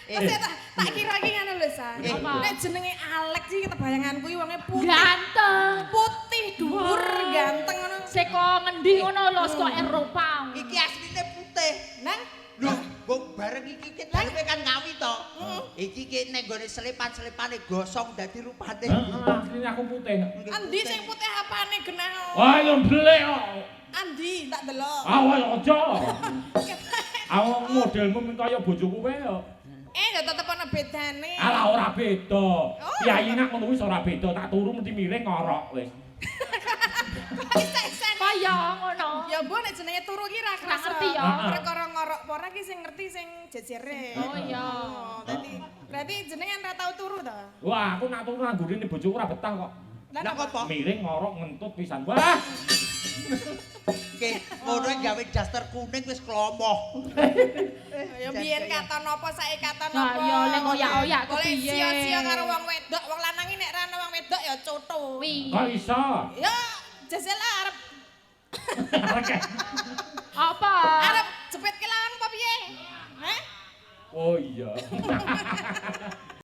Mesti tak kira iki ngono lho, Sa. Apa? Nek jenenge Alex iki kebayanganku iki wonge putih. Ganteng. Putih dhuwur ganteng ngono. Seko ngendi ngono lho, saka Eropa. Iki asline putih. Nang Lho, mbok bareng iki ki daleme kan Ngawi to. Iki ki nek nggone selepan-selepane gosong dadi rupane. Heeh, asline aku putih. Andi sing putih apane genah? Wah, yo ndelik kok. Andi tak delok. Ah, wah, aja. Aku modelmu mung kaya bojoku wae kok. Eh, ya tetep ana bedane. Alah ora beda. Oh. Piyayi nak ngono wis ora beda, tak turu mesti miring ngorok wis. Kok isa-isane? Kaya ngono. Ya mbok nek jenenge turu ki ra Ra ngerti ya. Heeh. Perkara ngorok apa ora ki sing ngerti sing jejere. Oh iya. Oh, dadi berarti jenengan ra tau turu to? Wah, aku nak turu nang gurine bojoku ora betah kok. Lah Lah napa? apa? Miring ngorok ngentut pisan. Wah, Ki ngono gawe daster kuning wis klomoh. Ya biyen katon apa saiki katon Lah apa. iya, lek ngoyak-oyak Oleh kepiye? sia-sia karo wong wedok, wong lanang iki nek ra ana wong wedok ya coto. Wi. Kok iso? Ya jajal lah arep Oke. Apa? arep jepit ke lawan apa piye? Heh? Oh iya.